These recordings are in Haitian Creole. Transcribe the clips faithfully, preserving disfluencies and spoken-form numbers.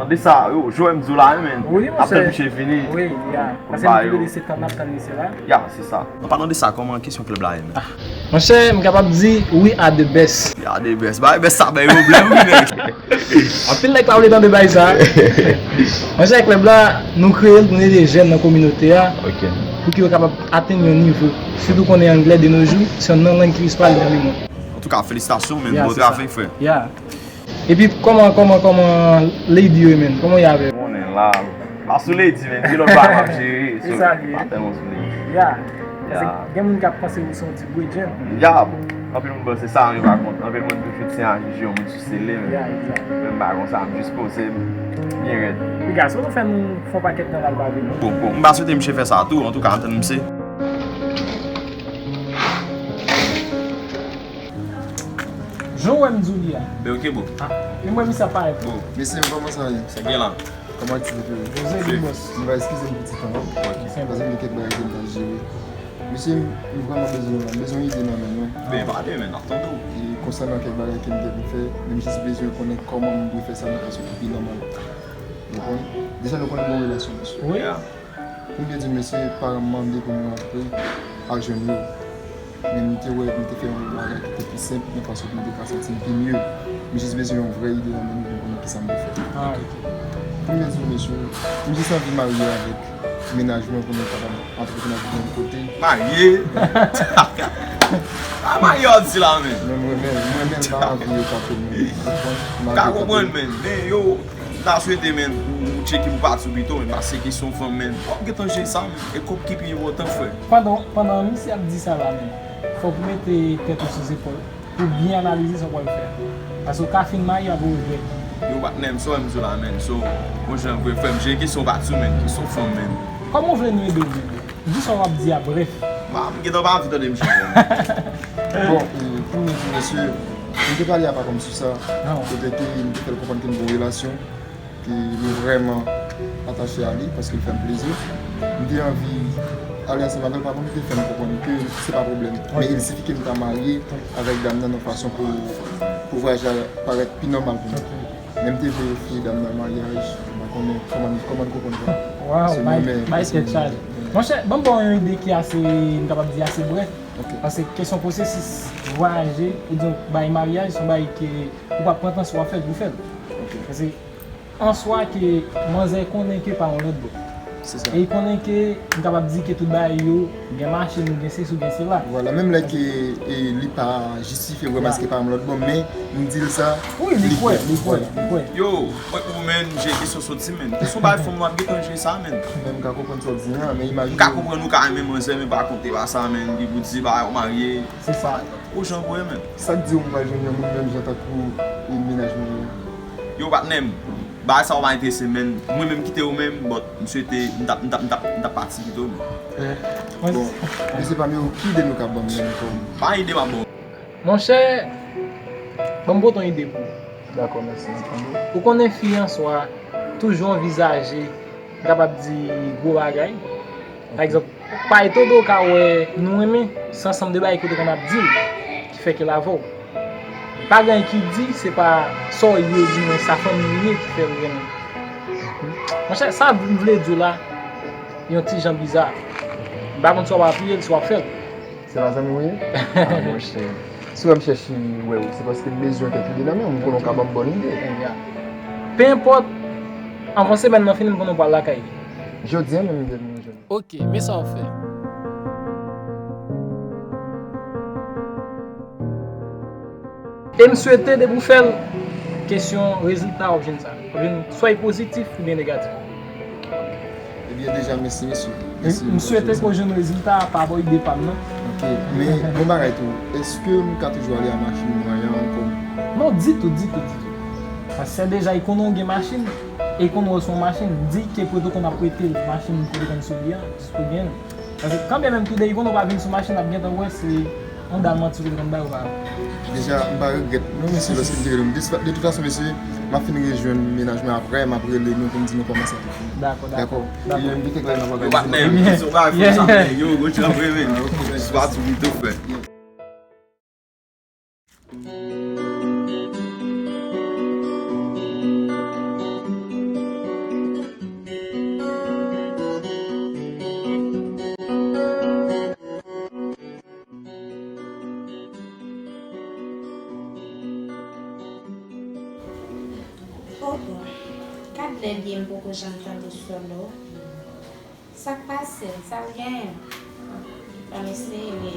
Tande sa, yo, jwè m di w la, men. Wi, monchè. Apre misye vini. Wi, ya. Paske nou tou de se tann n ap tann misye la. Ya, se sa. An palan de sa, kòman kesyon klèb la ye, men? Monchè, m kapab di, we are the best. We are the best. Bay best sa bay pwoblèm, wi, nèg. Anpil nèg pa vle tande bay sa. Monchè, klèb la, nou kreye l pou n ede jèn nan kominote a. Ok. Pou ke yo kapab atenn yon nivo. Sitou konnen anglè de nos jours, se yon nan lang ki plis pale nan lemond. Antouka, felisitasyon, men. Ya, bon travay, frè. Ya. Epi, kòman, kòman, kòman lady yo, men? Kòman y avè? Konnen la, pa sou lady, men. Gen lòt bagay m ap jere, so, pa tèlman sou lady. Ya. Paske gen moun k ap panse ou se yon ti bredjenn. Ya. Anpil moun panse sa, men pa kont. Anpil moun toujou tyen a jije yon moun sou sele, men. Ya, egzak. Men m pa konsa, m jis poze m byen rèd. Piga, si w fè nou fè yon pakèt nan l al pa vini. Bon, bon, m pa swete misye fè sa tou, antouka, antann misye. Jan w wè m di w li a. Ben, ok, bro. Ah, men mwen, misye ap parèt. Bon. Mesye, kòman sa ye? Sa gen la. Kòman aktivite yo? Poze li, bòs. M va eskize m pou ti tan, non? Ok. Paske m gen kèk bagay ke m pral jere. Mesye, m vrèman bezwen nou la. M bezwen ide nan men nou. Ben, pale, men, n ap tande w. E konsènan kèk bagay ke m te vin fè, men m jis bezwen konnen kòman m dwe fè sa nan fason ki pi nòmal. Ou konprann? Deja, nou konnen m gen yon relasyon, mesye. Wi. Pou m te di mesye, paran m mande pou m rantre al jwenn yo. Men m te wè, m te fè yon bagay ki te pi senp, yon fason pou m te ka santi m pi mye. M jis bezwen yon vrè ide nan men nou pou m konnen kisa m dwe fè. Ah, ok. Pou m te di mesye, m jis anvi marye avèk mennaj mwen pou nou kapab antreprann yon kote. Marye? A marye w ap di la, men. Men mwen menm, mwen menm pa anvi yo tape mwen. Ou konprann? M ka konprann, men. Men yo, m ta swete, men, ou, ou tcheke pou pati w pito, men, paske kesyon fanm, men, w ap gentan jere sa, men. E kòb ki pi enpòtan, frè. Pandan, pandan misye ap di sa la, men, fòk ou mete tèt ou sou zepòl pou byen analize sa w pral fè. Paske w ka fin marye, w ap regrèt. Yo, patnè m, sa w wè m di w la, men. So, bon jan vre, frè m, jere kesyon pati w, men. Kesyon fanm, men. Kòman w vle nou ede w, men? Di sa w ap di a brèf. M gentan pa anvi tande misye. Bon, e, pou nou di mesye, m te pale a patwon m sou sa, kote ke m te fè l konprann ke m gen yon relasyon, ke m vrèman atache a li, paske l fè m plezi. M te anvi ale ansanm avè l, patwon m te fè m konprann ke se pa pwoblèm. Men il sifi ke m ta marye avèk dam nan nan fason pou, pou vwayaj la parèt pi nòmal pou mwen. Men m te vle ofri dam nan maryaj, m pa konnen kòman, kòman n konprann sa. Waw, bay tèt chaje. Monchè, ban m ba w yon ide ki ase, m kapab di ase brèf. Ok. Paske kesyon pwosesis vwayaje, oubyen bay maryaj, se yon bagay ke ou pa pran tan si w ap fè l pou w fè l. Ok. Paske an swa ke manzè konnen ke pa yon lòt bò. Se sa. E li konnen ke, m kapab di ke tout bagay yo, ou gen machin, ou gen sesi, ou gen sela. Vwala, menm lè ke, e, li pa jistifye vrèman èske pa yon lòt bò, men m di l sa, wi, li kwè, li kwè, li kwè. Yo, mwen pou mwen, m jere kesyon soti, men. Kesyon bay fanm, nou ap gentan jere sa, men. Men m ka konprann sa w di a, men imajine. M ka konprann ou ka renmen manzè, men pa konte pa sa, men. Li pou di, ba, ou marye. Se sa. Ou jan vre, men. Sa k di w m pral jwenn yon moun menm jan tankou, e, mennaj mwen yo? Yo, patnè m, bagay sa yo pa enterese m, men. Mwen menm kite yo menm, but m swete, m t ap, m t ap, m t ap, m t ap pati pito, men. Bon, mesye pa m yo, ki ide nou ka ban m menm kòm? Pa ide m ap ba w. Monchè, ban m pote yon ide pou ou. Dakò, mèsi, m tande. Ou konnen fi an swa toujou anvizaje, m kapab di, gwo bagay. Pa egzanp, pa etone w ka wè nou renmen, se ansanm de bagay ke w te konn ap di l ki fè ke l avè w. Pa gen anyen ki di, se pa sa w ye, di mwen sa fanmi w ye ki fè l renmen. Monchè, sa m vle di w la, yon ti jan biza. M pa konn si w ap apiye l, si w ap fè l. Se pa zanmi w ye? Ah, monchè. Si w wè m chèche wè w, se paske m bezwen kèk ide nan men w, m konnen w ka ban m bòn ide. Pe enpòt, anvan semèn nan fini, m konnen w pral lakay. Jodi a menm, m te vin jwenn. Ok, men sa w fè. E m swete depi w fè l, kesyon rezilta w ap jwenn sa. W ap jwenn swa e pozitif oubyen negatif. Ebyen, deja, mèsi, mesye. Mèsi. M swete ke w jwenn rezilta a pa bò ide pa m nan. Ok, men, bon bagay tou, èske m ka toujou ale a machin mwen an ankò? Non, ditou, ditou, ditou. Paske deja, e konnen w gen machin, e konnen w se yon machin, di ke prete w konn ap prete l machin kote konn sou li a, si w gen l. Paske kanmenm tou de, e konnen w pa vin sou machin, ap gentan wè se yon dal manti kote konn bay ou pa. Deja, m pa regrèt, non, mesye, lòske m te rele nou. De, de tout fason, mesye, m ap fin rejwenn mennaj mwen apre, m ap rele nou pou m di nou kòman sa te fini. Dakò, dakò. Dakò. Dakò. Yo, m te klè nan bagay. Yo, patnè, m te sou bagay, fòk sa, men, yo, gwo chanpre, men. Ah, ok, se pa tou pito fè. Lè byen m poko janm tande solo. Sa k pase l? Sa l genyen? Ann eseye li.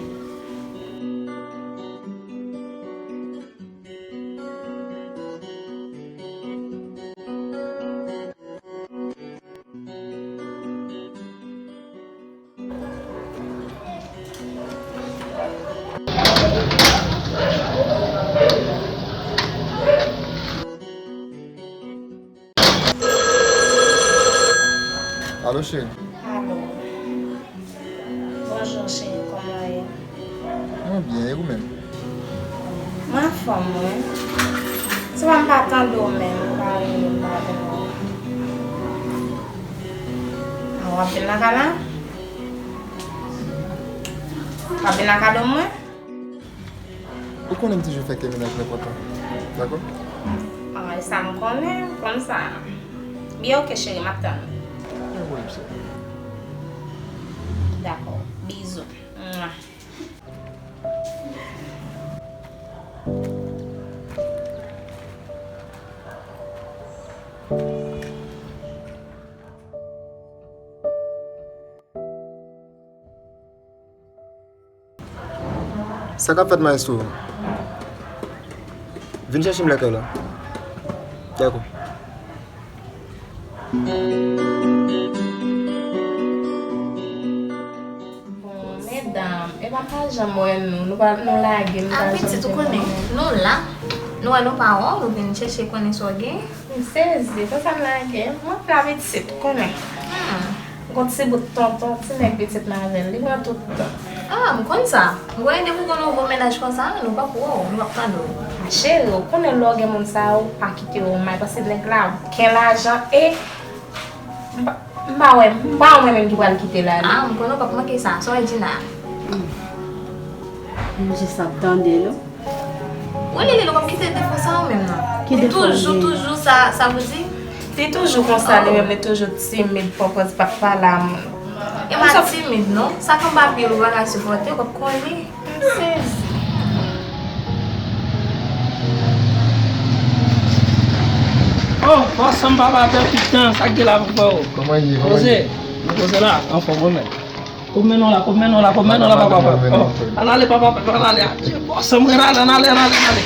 Alo, cheri. Alo. Bonjou, cheri, kòman w ye? Mwen byen, e ou menm? Mwen anfòm, wi. Se pa m pa tande w menm, m pa rele, m pa tande w. A, w ap vin lakay la? W ap vin lakay mwen? Ou konnen m toujou fè kè mennaj mwen kontan. Dakò? A, e sa m konnen, m konn sa. Byen, oke, cheri, m ap tann ou. Pa gen pwoblèm, cheri. Dakò. Bizou. Mwa. Sa k ap fèt, maestro? Vin chèche m lakay la. Dakò. Bon, medam, epa m pa janm wè nou. Nou pa, nou lage m. Ah, pitit, ou konnen, nou la. Nou wè nou pa wè w, nou vin chèche konnen sa w gen. M sezi, konsa m lage. Mwen la pitit, ou konnen. Hmm. Gon ti bout tonton, ti nèg pitit m avè l, li pran tout tan. Ah, m konn sa. M konnen depi w gon nouvo mennaj konsa, nou p ap wè w, nou p ap tande w. Ah, cheri, ou konnen lè w gen moun sa, ou pa kite yo may, paske nèg la gen lajan e m pa, m pa wè, m pa wè mwen menm ki pral kite l ale. Ah, m konnen w p ap manke sa. Sa w wè Djina? Hmm. M jis ap tande nou. Ou li li, nou p ap kite defo sa ou menm non. Ki defo m genyen? Li toujou, toujou sa, sa vle di? Li toujou konsa, li menm, li toujou timid, pran pòz pa pale a moun. E pa timid non. Sa k anba pye l ou pa ka sipòte, ou p ap konnen. M sezi. Oh, bòs, m papa, pèfitan, sa k gen la, papa, oh. Kòman ye? Kòman ye? Poze, poze la, anfòm ou menm. Koup men non la, koup men non la, koup men non la, papa, papa. Oh, ann ale, papa, papa, ann ale. Adye, bòs, ann ale, ann ale, ann ale, ann ale.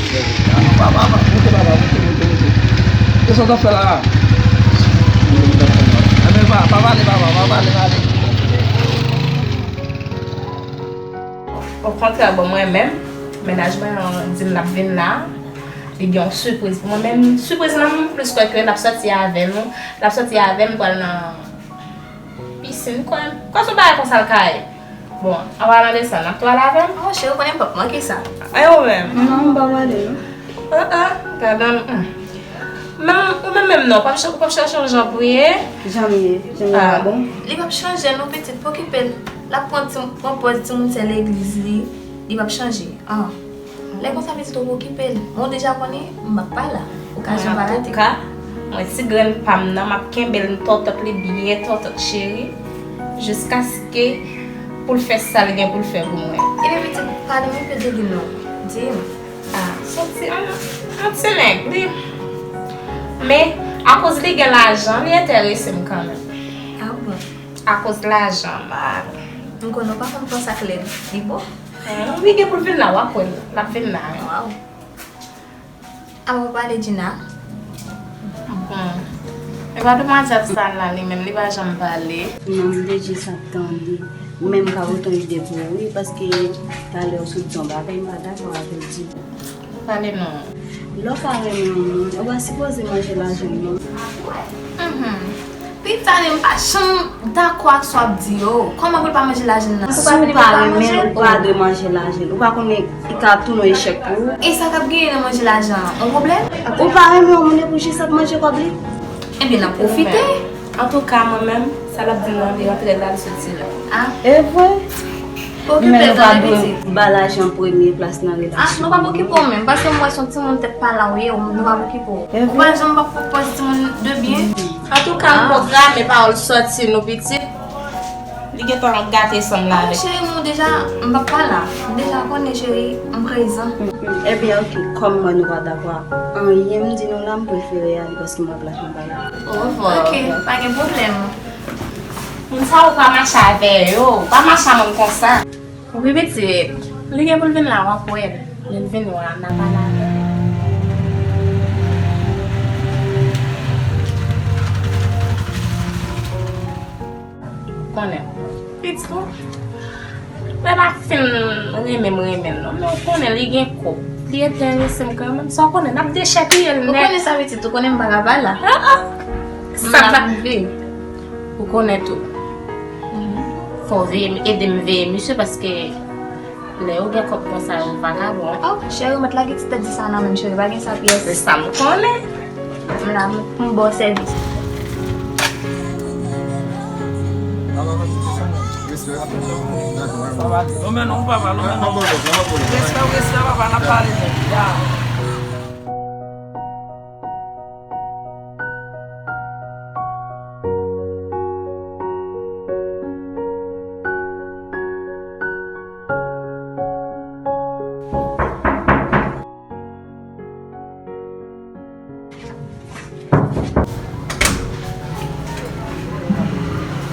Papa, papa, moute, papa, moute, moute, moute. Kisa w t ap fè la? Ann ale, papa, papa, ale, papa, papa, ale, ale. Okontrè, bon, mwen menm, mennaj mwen an di m l ap vin la. Li gen yon sipriz pou mwen, men sipriz la, mwen plis kwè ke l ap sòti avè nou. L ap sòti avè m, pral nan pisin, kwè m. Kwè se yon bagay konsa l ka ye. Bon, an palan de sa, n ap tou al avè m? Oh, cheri, ou konnen m p ap manke sa. E ou menm? Non, m p ap ale, non. Ah, ah, gade m. Hmm. Men, ou menm, menm non, w p ap ch-, w p ap chèche yon jan pou ye? Jan m ye, jan m ye a bon. Li p ap chanje, non, pitit, pa okipe l. L ap pran ti, pran pòz timoun sè legliz li, li p ap chanje. Ah. Lè konsa, pitit, ou pa okipe l. Men w deja konnen, m p ap pa la. Okazyon pa rate. Antouka, mwen ti grenn pa m nan, m ap kenbe l, m tòtòt li byen tòtòt, cheri, jiskaske pou l fè sa l gen pou l fè pou mwen. Ebyen, pitit, pale m yon pe de li non. Di m. Ah, se yon ti, yon, yon ti nèg, li. Men, akoz li gen lajan, li enterese m kanmenm. Ah bon? Akoz lajan, m a. M konnen w pa konn pran sa k lèd, li bon. Wi, gen pou l vin la, w ap wè l. L ap vin la, wi. Waw. Apa w pale Djina? Bon. E pa demwazèl sa la, li menm, li pa janm pale. Non, m te jis ap tande. Men m ka pote yon ide pou ou, wi, paske talè w sot di yon bagay, m pa dakò avè l ditou. Pale non. Lè w pa renmen yon moun, ou pa sipoze manje lajan l non. Mhm. Pi tale m pa janm dakò ak sa w ap di yo. Kòman pou l pa manje lajan nan? Si w pa renmen l, ou pa dwe manje lajan l. Ou pa konnen li ka tounen yon echèk pou ou? E sa k ap genyen nan manje lajan an? Yon pwoblèm? Ou pa renmen yon moun epi w jis ap manje kòb li? Ebyen, n ap pwofite. Antouka, mwen menm, sa l ap di m nan, li rantre la, li soti la. Ah. E vre? Men nou pa dwe ba lajan premye plas nan relasyon. Ah, nou p ap okipe w menm, paske m wè se yon timoun tèt pa la w ye, nou p ap okipe w. E vre? Ou pa janm p ap pwopoze timoun de byen? Antouka, m pwograme pawòl sòti nou pitit. Li Gentan gate san m la avèk. Cheri, mwen deja, m p ap pale. M deja konnen, cheri, m prezan. Ebyen, oke, kòm mwen nou pa dakò ak anyen m di nou la, m prefere ale paske m wè plas mwen pa la. Orevwa. Oke, pa gen pwoblèm. Moun sa yo pa mache avè yo, pa mache ak moun konsa. Wi, pitit, li gen pou l vin la, w ap wè l. Lè l vini, w a, n a pale avè l. Konnen. Pitit ou, lè l ap fin renmen m, renmen l non. Men w konnen li gen kòb. Li enterese m kanmenm. Sa w konnen, n ap dechèpiye l nèt. Ou konnen sa, pitit, ou konnen m pa ka pale. Ah, ah. Sa m ap viv. Ou konnen tou. Fò w veye, ede m veye misye paske lè yo gen kòb konsa, yo vagabon. Oh, cheri, ou mèt lage ti tèt di sa nan men m, cheri, pa gen sa pyès. Se sa m konnen. M la, m, m ba w sèvis. Respè. Dakò, dakò. Lonmen non, papa, lonmen non. Respè, respè, papa, n ap pale. Ya.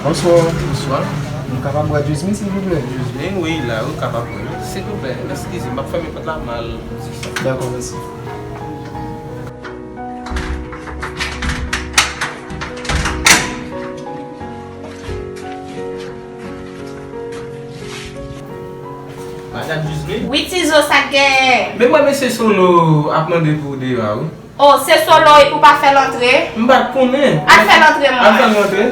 Bonswa. Bonswa. Nou kapab bwè jus mi, silvouplè? Jus mi, wi, la, ou kapab bwè. Silvouplè, eskize, m ap fèmen pòt la, m al di sa. Dakò, mèsi. Madanm Jismin? Wi, Tizo, sa k genyen? Men mwen, mesye Solo ap mande pou w deyò a, wi. O, se Solo epi w pa fè l antre? M pa t konnen. Al fè l antre, mwen. Al fè l antre.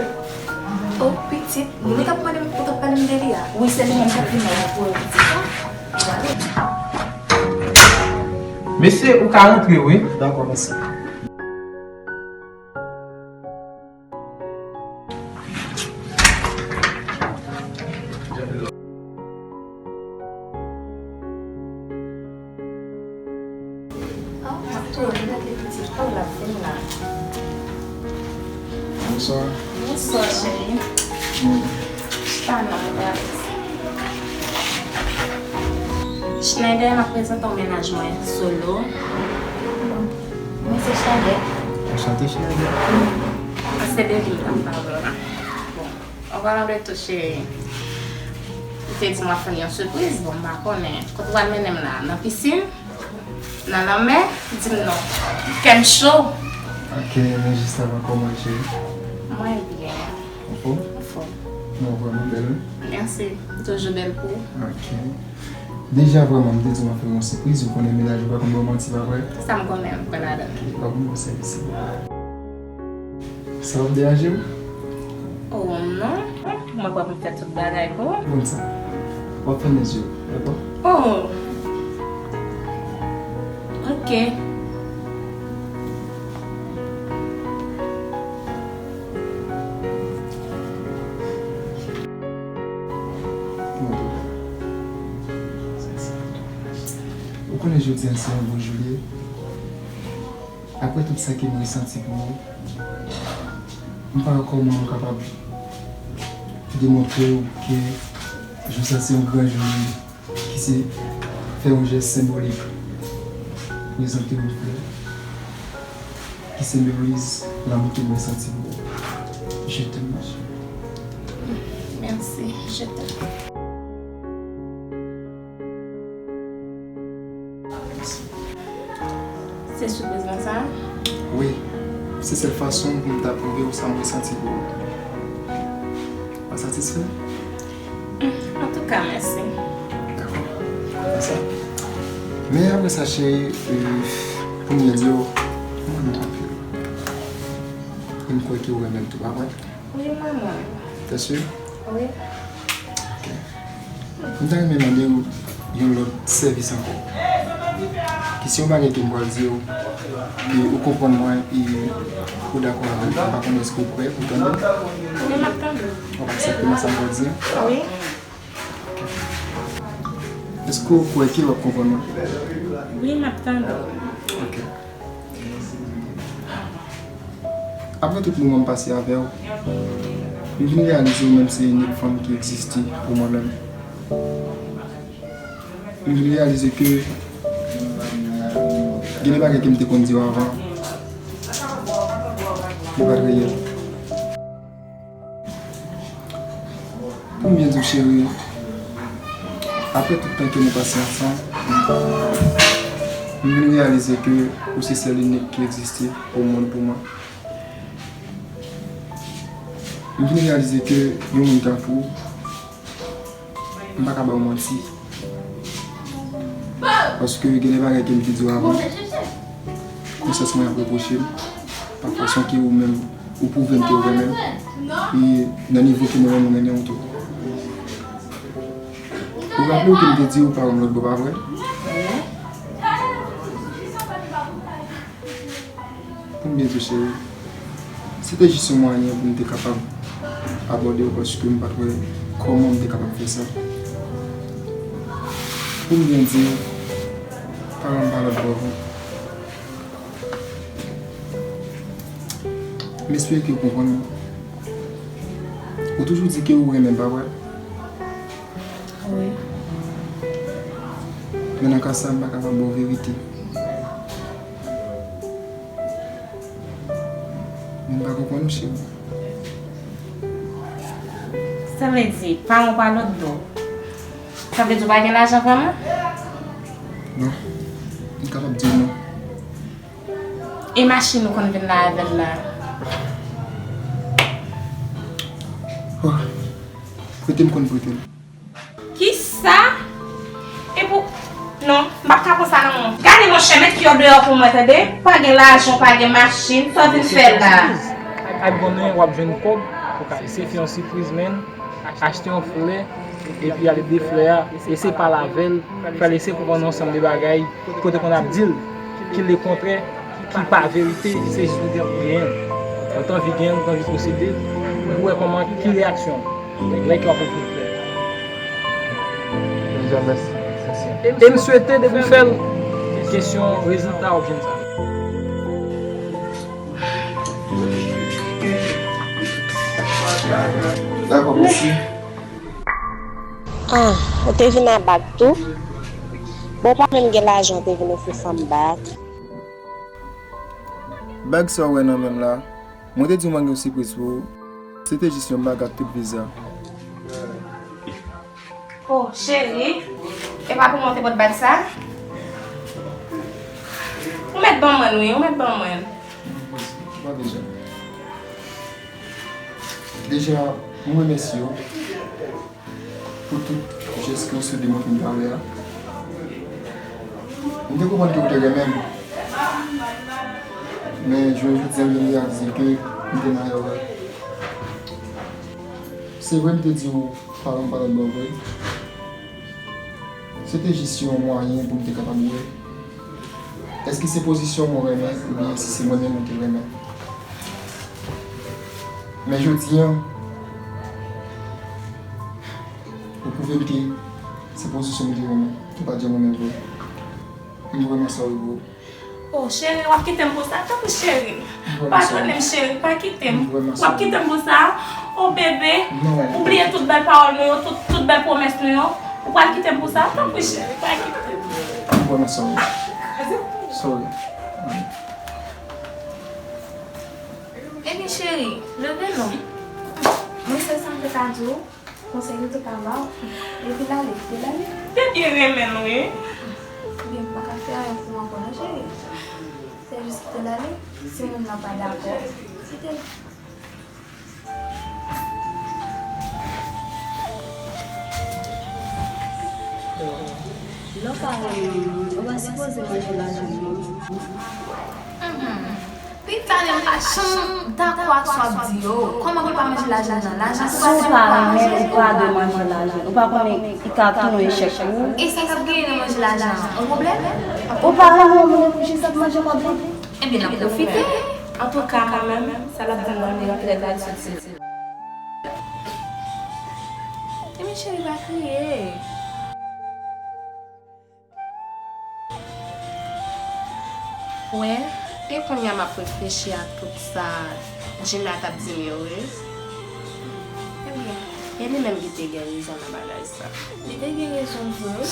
O, pitit, nou t ap mande m, ou t ap pale m de li a? Wi, se li menm k ap vin la pou pitit la. Mesye, ou ka rantre, wi. Dakò, mèsi. Bonswa. Bonswa, cheri. Chita non, mwen. Schneider, m ap prezante w mennaj mwen, Solo. Mwen se Schneider. Anchante, Schneider. Se de li m t ap pale la. Bon, an palan de tou, cheri, ou te di m w ap fè m yon sipriz. Bon, m pa konnen. Kote w al mennen m la? Nan pisin? Nan lanmè? Di m non. Kè m cho. Ok, men jis avan, kòman w ye, cheri? Mwen byen. Anfòm? Anfòm. Non, vrèman bèl, wi. Mèsi. Ou toujou bèl pou ou. Ok. Deja, vrèman, m te di w m ap fè w yon sipriz, ou konnen mennaj ou pa konn ba w manti, pa vre? Sa m konnen, m kwè ladan l. Ok, w ap ban m yon sèvis, silvouplè. Sa p ap deranje w? O, non. Mwen pran pou m fè tout bagay pou ou. Konn sa. W ap fèmen zye w, dakò? O! Ok. Ou konnen jodi a se yon bon jou li ye. Apre tout sa ke m resanti pou ou, m pa wè kòman m kapab demontre w ke jou sa se yon gran jou li ye, ki se fè yon jès senbolik, prezante yon flè, ki senbolize lanmou ke m resanti pou ou. Je t'aime, ma chérie. Merci, je t'aime. Se sipriz mwen sa? Wi. Se sèl fason pou m ta pwouve w sa m resanti pou ou. Ou satisfè? Antouka, mèsi. Dakò. Konsa. Men apre sa, cheri, euh, pou m byen di w, m renmen w anpil. E m kwè ke w renmen m tou, pa vre? Wi, m renmen w. T'es sûr? Wi. Ok. M ta renmen mande w yon lòt sèvis ankò. Ki se yon bagay ke m pral di w, e ou konprann mwen, e ou dakò avè m. M pa konnen èske ou prè pou tande m? Wi, m ap tande w. W ap aksepte mwen sa m pral di a? Wi. Ok. Èske ou kwè ke w ap konprann mwen? Wi, m ap tande w. Ok. Apre tout moman m pase avè w, M vin reyalize ou menm se inik fanm ki egziste pou mwen menm. M vin reyalize ke gen de bagay ke m te konn di w avan, li pa t reyèl. Pou m byen di w, cheri, apre tout tan ke nou pase ansanm, m vin reyalize ke ou se sèl inik ki egziste o mond pou mwen. M vin reyalize ke yon moun tankou w, m pa ka ba w manti. Paske gen de bagay ke m te di w avan, konsyans mwen ap repwoche m, pa fason ke ou menm ou pwouve m ke w renmen m, e nan nivo ke mwen menm mwen renmen w tou. Ou raple w ke m te di w pa wè m lòt bò, pa vre? Pou m byen di w, cheri, se te jis yon mwayen pou m te kapab abòde w, paske m pa t wè kòman m te kapab fè sa. Pou m byen di w, pa wè m pa lòt bò, vre. M espere ke w konprann mwen. Ou toujou di ke ou renmen m, pa vre? Wi. Men nan ka sa, m pa kapab ba w verite. Men m pa konprann ou, cheri. Sa vle di, pa yon pa lòt bò. Sa vle di ou pa gen lajan vrèman? Non. M kapab di w non. E machin ou konn vin la avè l la? Oh, prete m konn prete l. Kisa? E pou, non, m p ap ka pran sa nan men w. Gade monchè, met pye w deyò pou mwen, tande? Pa gen lajan, pa gen machin, sa w vin fè la? Al konnen w ap jwenn kòb pou ka eseye fè yon sipriz, men achte yon flè, epi al ede flè a, eseye pale avè l, fè l eseye konprann yon ansanm de bagay, kote konn ap di l ki lekontrè, ki pa verite, se jis pou te genyen l. Ou t anvi genyen l, ou t anvi posede l, pou wè kòman, ki reyaksyon l. Lè ke w ap ouvri flè a. Deja, mèsi. Mèsi. E m swete depi w fè l, kesyon rezilta w ap jwenn sa. Dakò, mèsi. Ah, ou te vin a bag tou? Bon, w pa menm gen lajan, ou te vin ofri fanm bag. Bag sa w wè nan men m la, mwen te di w m gen yon sipriz pou ou. Se te jis yon bag ak tout viza. Oh, cheri, e pa pou mwen te pot bag sa? Ou mèt ban mwen l, wi, ou mèt ban mwen l. Pa bezwen. Deja, m remèsye w pou tout jès ke w sot demontre m talè a. M te konprann ke w te renmen m. Men, jounen jodi a, m vin reyalize ke m te nan erè. Se vre, m te di w pa wè m pa lòt bò vre. Se te jis yon mwayen pou m te kapab wè èske se pozisyon mwen renmen oubyen si se mwen menm ou te renmen. Men jodi a, ou pwouve m ke se pozisyon m te renmen, ou pa t janm renmen vre. M vrèman sòri, bro. Oh, cheri, w ap kite m pou sa? Tanpri, cheri. Padone m, cheri, pa kite m. W ap kite m pou sa? Oh, bebe, ou bliye tout bèl pawòl nou yo, tout, tout bèl pwomès nou yo. Ou pral kite m pou sa? Tanpri, cheri, pa kite m. M vrèman sòri. Sòri. Ebyen, cheri, leve non. Mwen sèl sa m te ka di w. Konsèy m te ka ba w, epi l ale, kite l ale. Tèt li renmen l, wi. Ebyen, m pa ka fè anyen pou w ankò non, cheri. Se jis kite l ale. Si moun nan pa dakò, kite l. Lè w pa renmen moun, ou pa sipoze manje lajan moun. Pi pale m pa janm dakò ak sa w ap di yo. Kòman pou l pa manje lajan nan? Lajan se pa sèl pa manje. Si w pa renmen l, ou pa dwe manje lajan. Ou pa konnen li ka tounen yon echèk pou ou? E sa k ap genyen nan manje lajan an? Yon pwoblèm? Ou pa renmen yon moun epi w jis ap manje kòb li? Ebyen, n ap pwofite. Antouka, mwen menm, sa l ap di m nan, li trè gad soti. Ebyen, cheri, pa kriye. Wè, e kounye a m ap reflechi ak tout sa Gina t ap di m yo, wi. E li menm ki te gen rezon nan bagay sa. Li te gen rezon vre.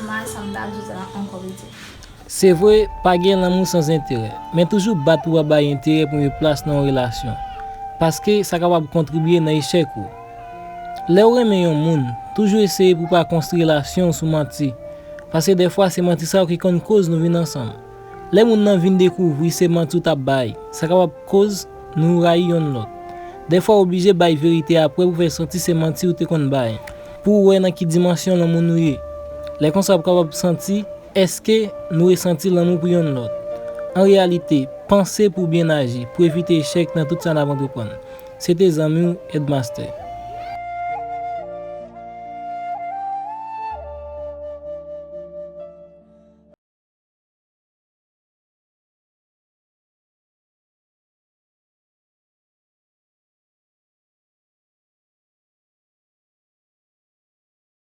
Mal sa m ta di la ankò piti. Se vre, pa gen lanmou san enterè, men toujou bat pou w pa bay enterè premye plas nan yon relasyon, paske sa kapab kontribye nan echèk ou. Lè w renmen yon moun, toujou eseye pou w pa konstwi relasyon w sou manti, paske dèfwa se manti sa yo ki konn koz nou vin ansanm. Lè moun nan vin dekouvri se manti w t ap bay, sa kapab koz nou rayi yonn lòt. Dèfwa w oblije bay verite apre pou fè santi se manti w te konn bay, pou w wè nan ki dimansyon lanmou nou ye. Lè konsa w ap kapab santi èske nou resanti lanmou pou yonn lòt. An reyalite, panse pou w byen aji, pou evite echèk nan tout sa n ap antreprann. Se te zanmi w, Headmaster.